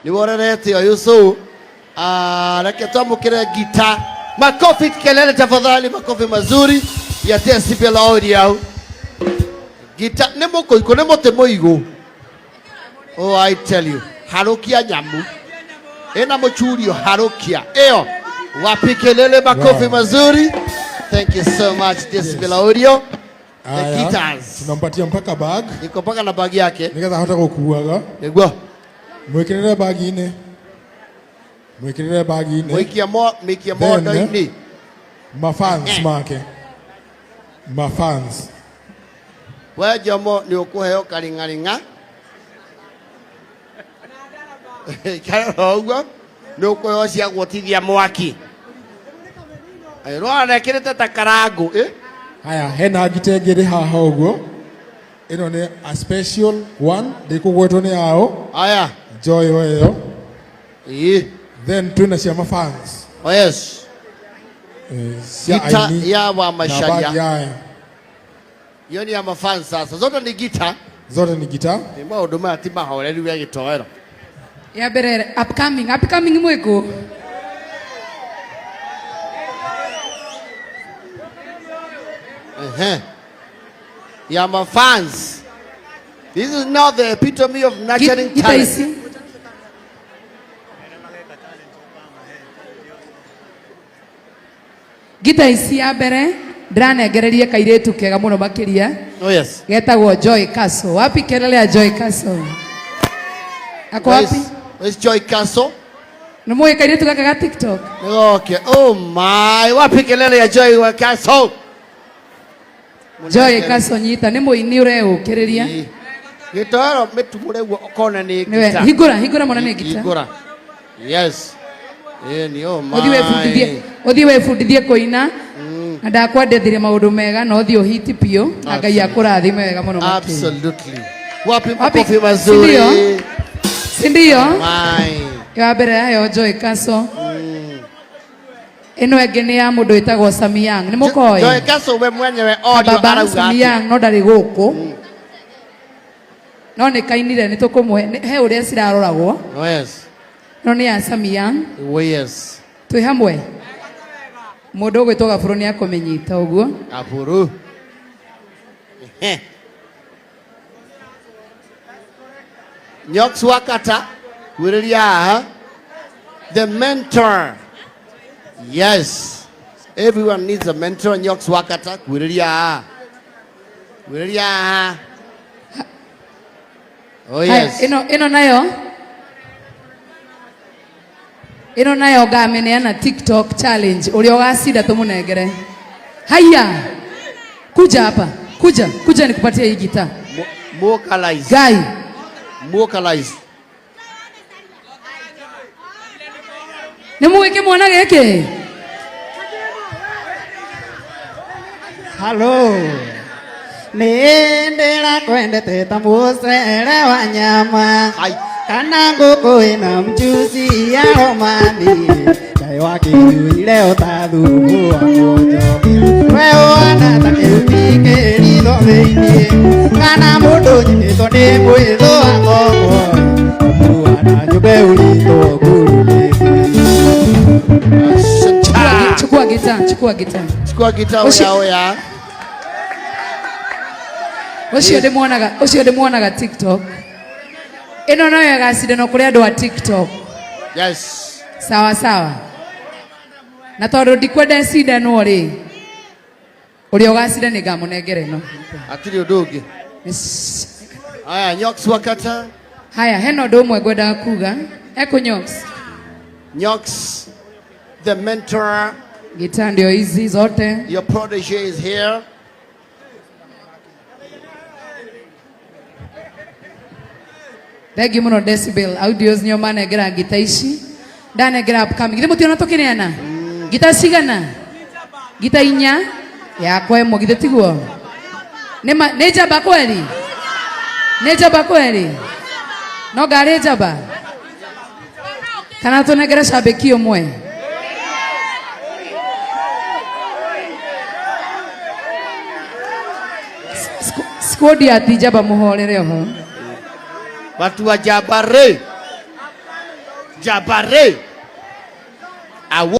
Nĩ worerete ũyũ so reke twamũkĩre ngita. Makofi kelele tafadhali, makofi mazuri ya Decibel Audio. Ngita nĩ mũkũikũ, nĩ mũtĩ mũigũ. Oh, I tell you, harũkia nyamu ĩna mũchurio, harũkia ĩyo. Wapi kelele, makofi mazuri. Thank you so much, Decibel Audio. The Aya, guitars. Tunampatia mpaka bag Iko mpaka na bagi yake. Nigetha ahote gukuaga. Nĩguo. Mwikirire bagi-inĩ. Mwikirire bagi-inĩ. Mũikie mo, mĩikie Then, mondo-inĩ. Mafans make. Mafans. We Jomo nĩ ũkũheo karing'aring'a. Karora ũguo nĩ ũkũheo cia guotithia mwaki. Rora ekĩrĩte ta karangũ. Eh? Haya, hena ngita ĩngĩ ĩrĩ haha ũguo. Ĩno nĩ a special one, ndĩkũgwetwo nĩ yao. Aya. Joy ĩyo. Ĩĩ. Then twĩna cia mafans. Oh yes. Cia Gita aini ya wa na Macharia. bagi yaya. Hiyo ni ya mafans sasa. Zote ni gita. Zote ni gita. Nĩ maũndũ maya ti mahoreru ya gĩtoero. Ya mbere upcoming, upcoming mwĩkũ. Ehe. Ya mafans. This is now the epitome of nurturing Gita talent. ici. Gita ici ya mbere ndĩranengererie kairĩtu kega mũno makĩria. Oh yes. Getagwo Joy Castle. Wapi kelele ya Joy Castle? Ako wapi? Where's Joy Castle? Nĩ mũĩ kairĩtu gaka ga TikTok? Okay. Oh my. Wapi kelele ya Joy Castle? Joy Castle nyita nĩ mũini ũreũkĩrĩria. Gĩtoero mĩtumũre guo ũkona nĩ Nĩwe ngita. hingũra hingũra mwana nĩ ngita. Hingũra. Yes. Ĩĩ ni oh my. Ũthiĩ wĩbundithie ũthiĩ wĩbundithie kũina na ndakwendethirie maũndũ mega na ũthiĩ ũhiti biũ na Ngai akũrathime wega mũno makĩria. Absolutely. Wapi Wapi? makofi mazuri. Sindio? Si ndio? My. Ya mbere yayo Joy Castle. Ĩno ĩngĩ nĩ ya mũndũ wĩtagwo Sami Young. Nĩ mũkoĩ? Joy Castle we mwenyewe audio Baba arauga Sami atĩa? Young no ndarĩ gũkũ. No nĩ kainire nĩ tũkũmũhe he ũrĩa ciraroragwo. Oh yes. No nĩ ya Sami Young. Oh yes. Twĩ hamwe. Mũndũ ũgwĩtwo Gaburu nĩ akũmĩnyita ũguo. Gaburu. Nyox Wakata, gwĩrĩria haha. The mentor. Yes. Everyone needs a mentor. Nyox Wakata, gwĩrĩria haha. Gwĩrĩria haha. Oh Haya, yes. ĩno ĩno nayo ĩno nayo ngamĩneana TikTok challenge ũrĩa ũgacinda tũmũnengere. Haya, kuja hapa, kuja kuja nikupatie hii gita. Vocalize. Guy. Vocalize. Nĩ mũĩ kĩmwana gĩkĩ? Hello. Nĩ ndĩrakwendete ta mũcere wa nyama kana ngũkũ ĩna mchuzi ya romani Ngai wakĩnyuire ota thubu wa mwonjo we ũhana ta kĩrumi kĩritho thĩinĩ kana mũndũ nyitĩtwo nĩ mwĩthũ wa ng'ong'o ũkuana nyũmbe ũritũ ngurumĩte. Chukua gita, chukua gita. Chukua gita oya oya. Ũcio ndĩmuonaga, ũcio ndĩmuonaga TikTok. Ĩno nayo ĩgacindanwo kũrĩ andũ a TikTok. Yes. Sawa sawa. Na tondũ ndikwenda ĩcindanwo rĩ, ũrĩa ũgacinda nĩ ngamũnengera ĩno. Hatirĩ ũndũ ũngĩ. Aya, Nyox Wakata. Haya, hena ũndũ ũmwe ngwendaga kuga. Ekũ Nyox. Nyox, the mentor. Gita ndio hizi zote. Your protege is here. Thank you mũno Decibel Audios nĩo manengera ngita ici. Ndanengera upcoming. Githĩ mũtiona tũkĩneana? Ngita cigana? Ngita inya yakwa ĩmwe githĩ tiguo? Nĩ ma- nĩ njamba kweli? Nĩ njamba kweli? No ngarĩ njamba? Kana tũnengere cambĩki ũmwe? Squad ya Tijaba muhorere oho. Watu wa Jabare. Jabare. Awo.